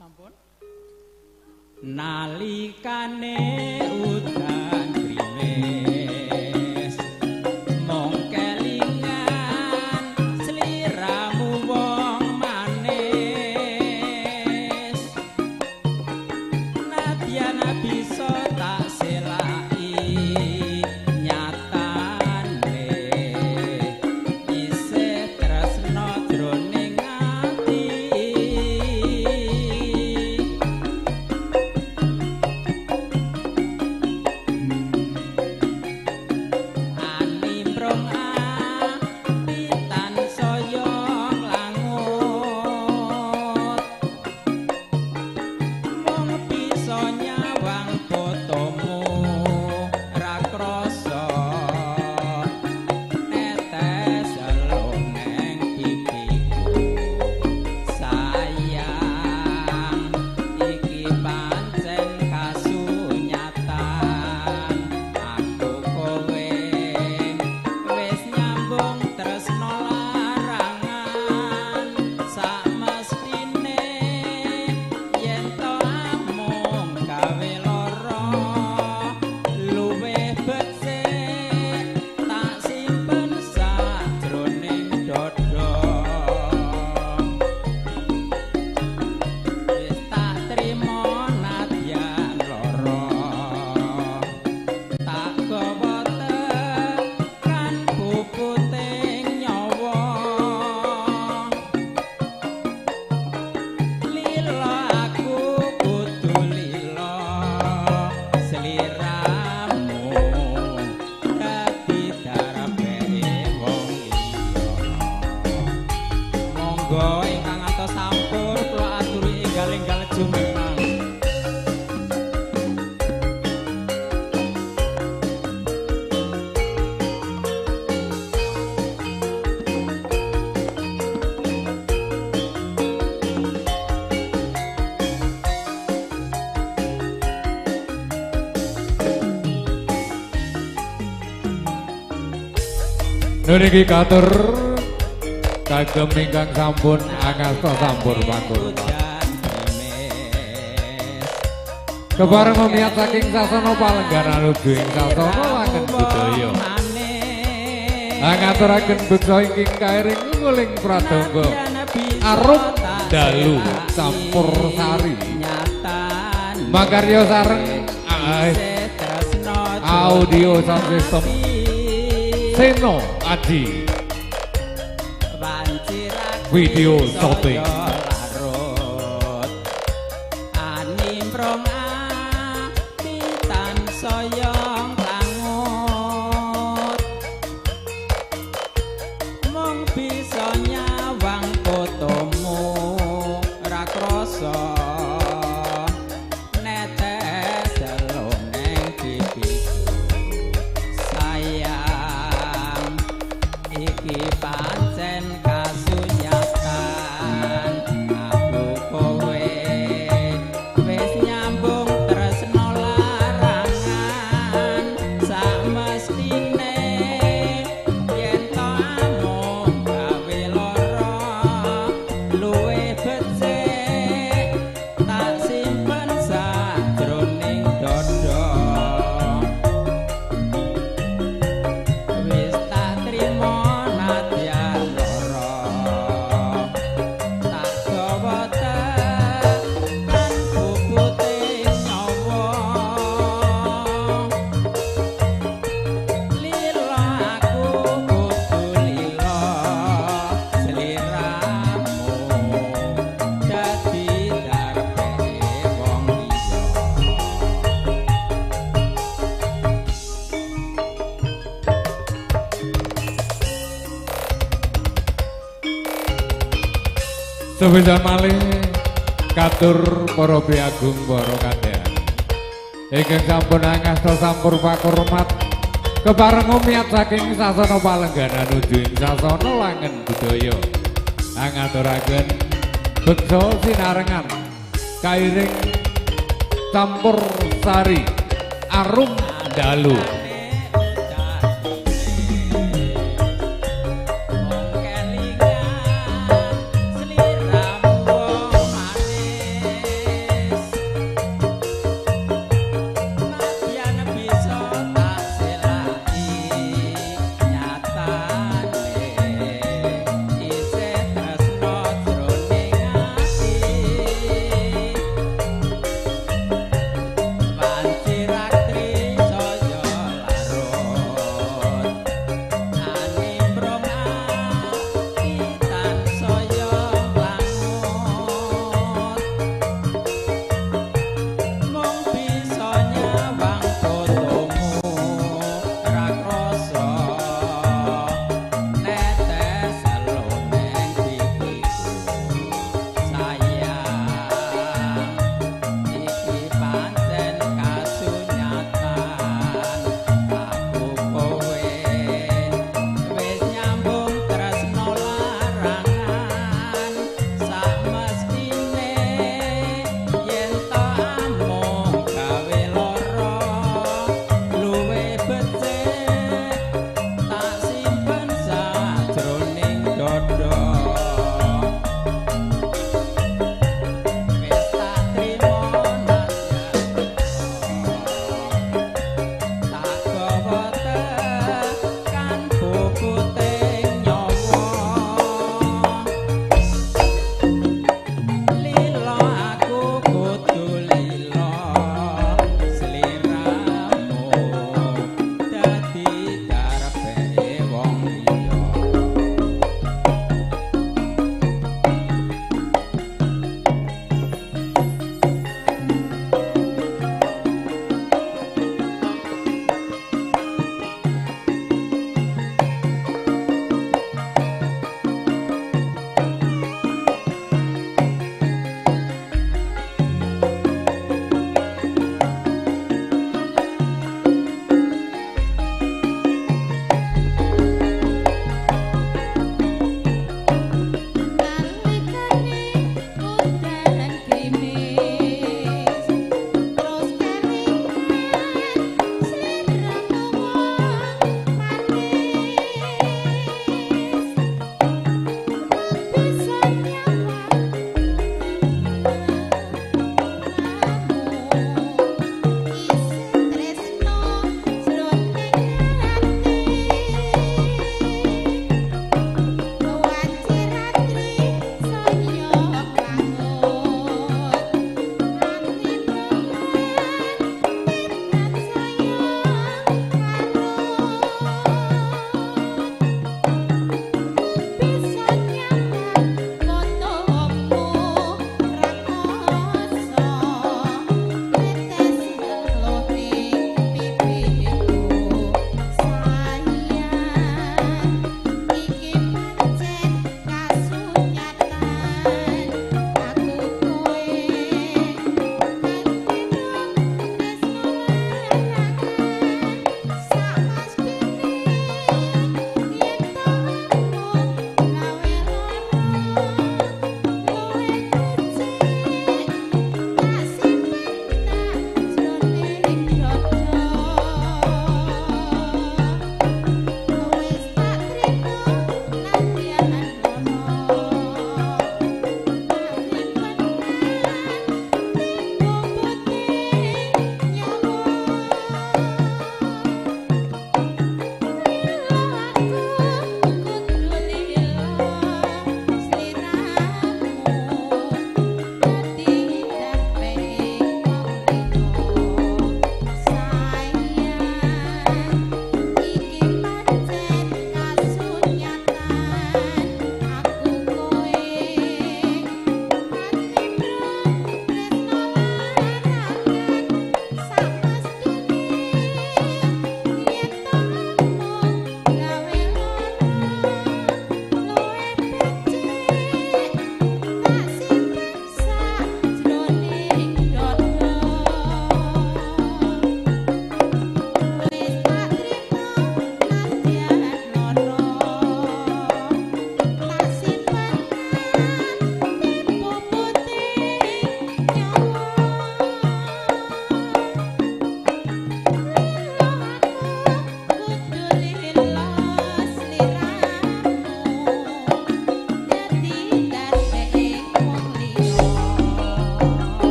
Sampun. Nalikane udan grimis mung kelingan sliramu wong manis, nadyan bisa tak selaki nyatane isih tresna jroning ati. Animprung ati tansaya nglangut, mung bisa nyawang fotomu ra krasa netes elo neng pipiku. Sayang iki pancen kasunyatan, aku kowe wis nyambung tresna larangan. Samestine yen to amung gawe lara, luwih becik tak simpen sajroning dada. Wis tak trimo nadyan lara, tak gawa tekan puputing nyawa. Lila aku kudu lila sliramu dadi darabeke wong liya. Monggo ingkang ngantos sampur kula aturi enggal-enggal jumeneng. Niki katur kagem ingkang sampun angasta sampur pakurmat. Kepareng umiyat saking sasana palenggan anuju ing sasana langen budaya. Angaturaken beksa ingkang kairing nguling pradangga arum dalu campur sari. Makarya sareng audio sound system Seno Aji Video Shooting. Animprung ati tansaya nglangut, mung bisa nyawang fotomu ra krasa netes elo neng pipiku. Sayang iki pancen kasunyatan, aku kowe wis nyambung tresna larangan. Samestine yen to amung gawe lara, luwih becik tak simpen sajroning dada. Wis tak trimo nadyan lara, tak gawa tekan puputing nyawa. Lila aku kudu lila sliramu dadi darbeke wong liya. Sepisan malih katur para priagung para kandhane ingkang sampun angasta sampur pakurmat kepareng umiyat saking sasana palenggan anuju ing sasana langen budaya. Angaturaken beksa sinarengan kairing campur sari arum dalu. Mung kelingan sliramu wong manis.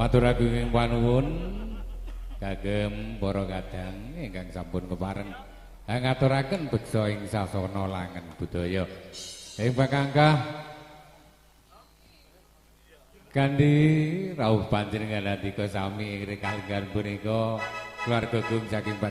Matur agung panuwun kagem para kadang ingkang sampun kepareng ngaturaken beksa ing sasana langen budaya. Ing pangkah kanthi rawuh panjenengan andika sami ing kalenggan punika keluarga agung saking